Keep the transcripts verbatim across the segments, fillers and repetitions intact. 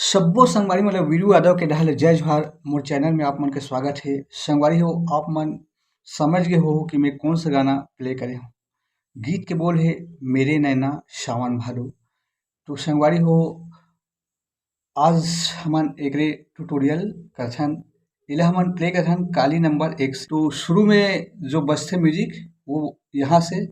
सब्बो संगवारी मन ल वीरू यादव के डहार ले जय जोहार। मोर चैनल में आप मन के स्वागत हे। संगवारी हो, आप मन समझ गे हो कि मैं कौन सा गाना प्ले करे हूँ। गीत के बोल हे मेरे नैना सावन भादो। तो संगवारी हो, आज हमन एकरे ट्यूटोरियल करथन। एला हमन प्ले करथन काली नंबर एक से। तो शुरू में जो बजथे म्यूजिक, वो यहाँ से।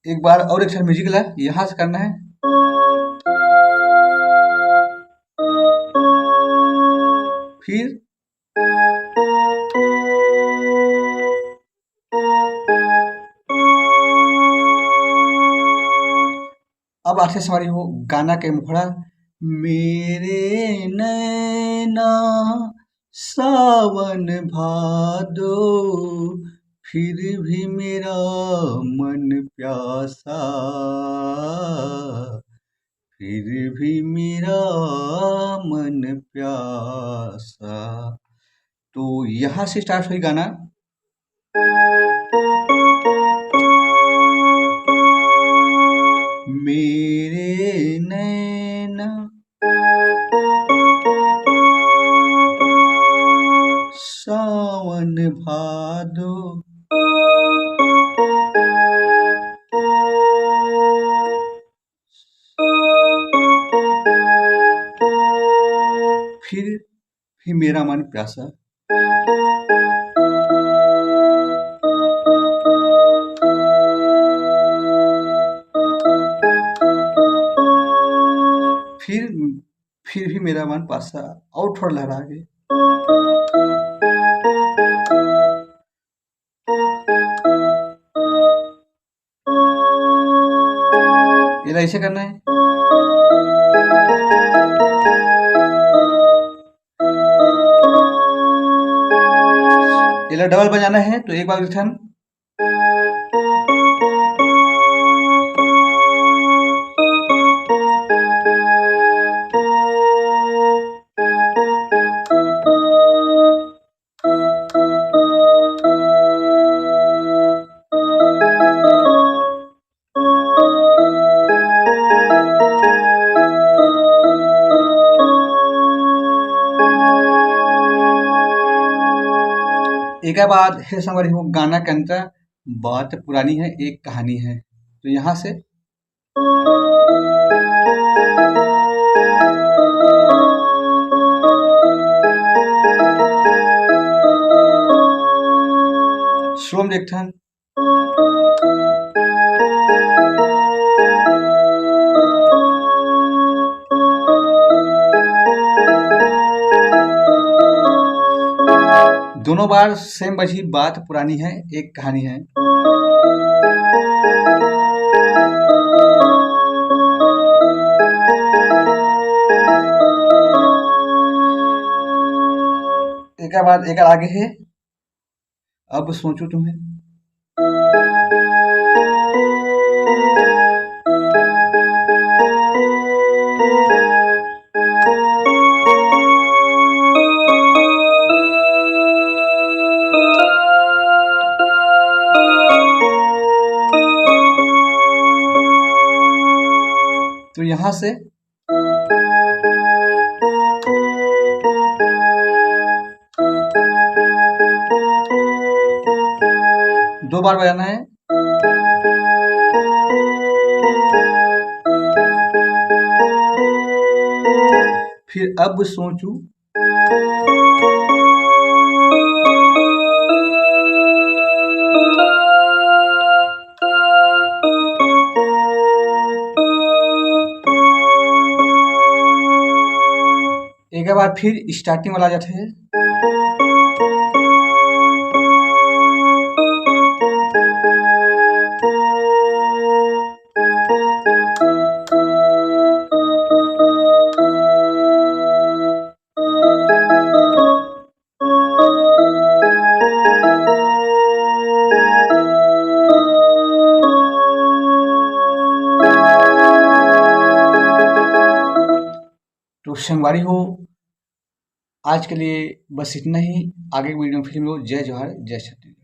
एक बार और एक ठन म्यूजिक ला यहाँ से करना है। फिर अब आथे संगवारी हो गाना के मुखड़ा, मेरे नैना सावन भादो, फिर भी मेरा मन प्यासा, फिर भी मेरा मन प्यासा। तो यहाँ से स्टार्ट हुई गाना। मेरे नैना सावन भादो। फिर, फिर मेरा मन प्यासा। फिर, फिर भी मेरा मन प्यासा। और थोड़ा लहरा के। एला ऐसे करना है। एला डबल बजाना है, तो एक बार एक ठन। एकर बाद हे संगवारी हो, गाना के अंतरा, बात पुरानी है, एक कहानी है। तो यहाँ से स्लो में एक ठन। दोनों बार सेम बजी, बात पुरानी है, एक कहानी है। एकर बाद एकर आगे है, अब सोचो तुम्हें। तो यहाँ से दो बार बजाना है। फिर अब सोचू। एकर बाद फिर स्टार्टिंग वाला आ जाथे। तो संगवारी हो, आज के लिए बस इतना ही। आगे की वीडियो में फिर मिलो। जय जोहार, जय छत्तीसगढ़।